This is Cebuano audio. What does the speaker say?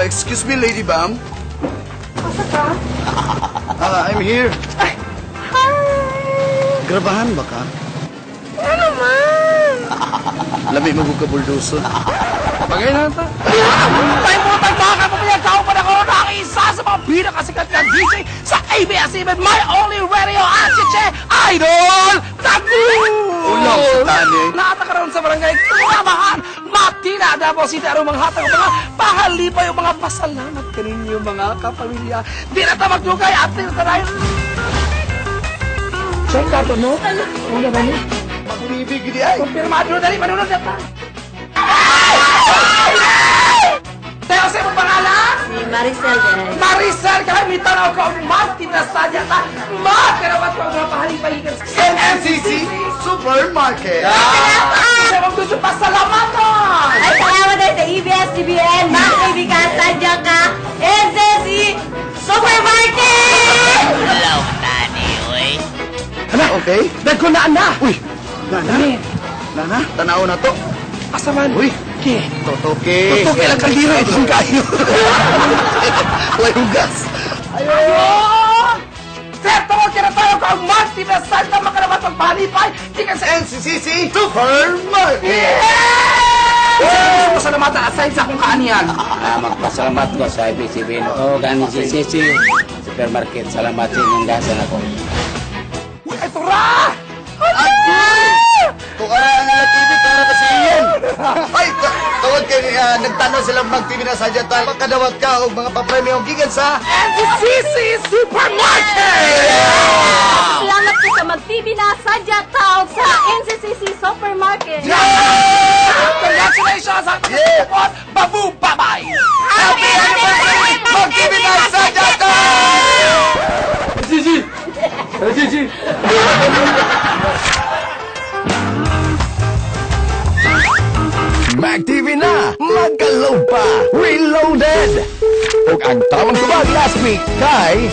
Excuse me, Lady Bam. Asa ka? I'm here. Hi! Grabahan ba ka? Ano naman? Lami mo ka buldoso. Bagay na ta. May mutang mga kapamilya, kauban ako na ang isa sa mga pinakasikat na DJ sa ABS-CBN, My Only Radio, at si Che Idol Tagu! Ulaw sa tani. Naata karon sa barangay Kamahan, Matina, Davao City, aron manghatag og mga pahalipay o mga pasalamat kaninyo mga kapamilya. Di na ta magdugay at di na ta dahil. Check ka to, no? Una ba ni? Mag-TV gidi ay. Kumpirmado na dali, manunod na ta. Tayo sa imong pangalan? Si Maricel din. Maricel, kalamitan ako ang Martin na sadya ta. Ma, pero ba't ko ang mga pahalipay sa NCC Supermarket. Sa imong gusto pasalamatan! Ay, salamat din sa ABS-CBN, Mac TV ka, Sadya ka, NCC Supermarket! Ulaw tani, oy. Hala, okay. Nagkunaan na! Uy, Nana. Nana, tanaw na to. Asa man? Uy. Ke. Totoke. Totoke lang kaldero itong kayo. Way hugas. Ayun! Sir, tungkol kinatayo ko ang Martin na Santa makalamat magpahalipay. Di ka sa NCCC Supermarket. Yeah! Pasalamatan aside sa akong kaanihan. Magpasalamat ko sa ABS-CBN o NCCC Supermarket. Salamat sa inyong gasan ako. Uy, ito ra! Tukara ang TV para kasi iyan. Ay, tawag kay nagtanaw sila mag TV na sadya ta. Makadawat ka og mga papremyo gikan sa NCCC Supermarket! Salamat po sa mag-TV na Sadya Tao sa NCCC Supermarket. Congratulations sa Yeah! support! Babu, bye-bye! Happy anniversary! Mag TV na sadya ta. NCC! NCC! Mag TV na, magkaload pa, reloaded! Ug ang tamang tubag last week kay